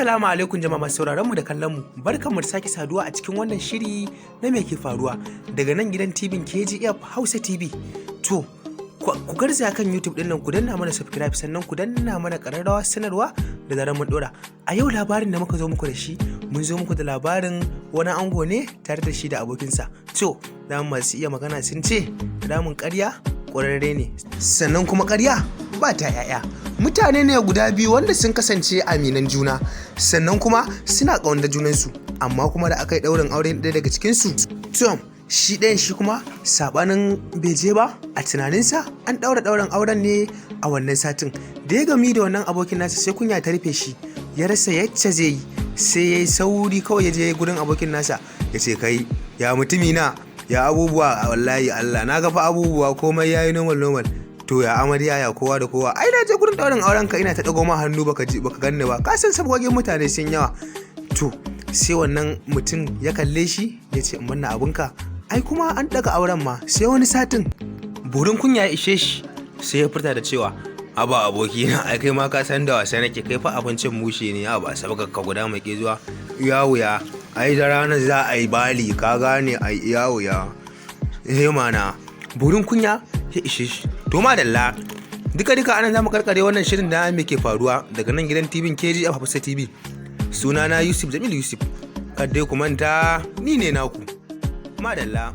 Assalamu alaikum jama'a masu sauraron mu da kallon mu. Barkanmu da sake saduwa a cikin wannan shiri na Me ke faruwa daga nan gidan TV KGF Hausa TV. To, ku garzaya kan YouTube din nan, ku danna mana subscribe, sannan ku danna mana ƙararrawa sanarwa da zarar mun dora. A yau labarin da muka zo muku da shi, mun zo muku da labarin wani ango ne tare da shi da abokinsa. To, da masu iya magana sun ce ramin ƙarya ƙwararre ne, sannan kuma ƙarya ba ta 'ya'ya. Mutane ne guda biyu wanda sun kasance aminan juna, sannan kuma suna ƙaunar junansu, amma kuma da aka yi ɗaurin aure ɗaya daga cikinsu, Tom, shi ɗayan shi kuma saɓanin bai je ba. A tunaninsa an ɗaura ɗaurin auren ne a wannan satin. Da ya gami da wannan abokin nasa, sai kunya ta rufe shi, ya rasa yacce zai yi. Sai ya yi sauri kawai ya je gurin abokin nasa, ya ce, "Kai, ya mutumi na, ya abubuwa? Wallahi Allah na ga fa abubuwa komai yayi normal normal. To, ya amarya, ya kowa da kowa? Ai na je gurin ɗaurin auren ka, ina ta ɗago ma hannu, baka ji baka ganni ba. Ka san sabgogin mutane sun yawa." To, sai wannan mutum ya kalle shi ya ce, "In manna abinka, ai kuma an ɗaga auren ma sai wani satin." Burin kunya ya ishe shi, sai ya furta da cewa, "Aba abokina, ai kai ma ka san da wasa nake. Kai fa abincin mushe ne, ba sabga ka guda mai ke zuwa iya wuya. Ai da ranar za a yi bali, ka gane? Ai iya wuya, eh mana." Burin kunya ya ishe shi. To, madalla, duka duka anan zamu karkare wannan shirin da Me ke faruwa daga nan gidan TV KG a Hausa TV. Sunana Yusuf Jamil Yusuf, kadai ku manta ni ne naku. Madalla.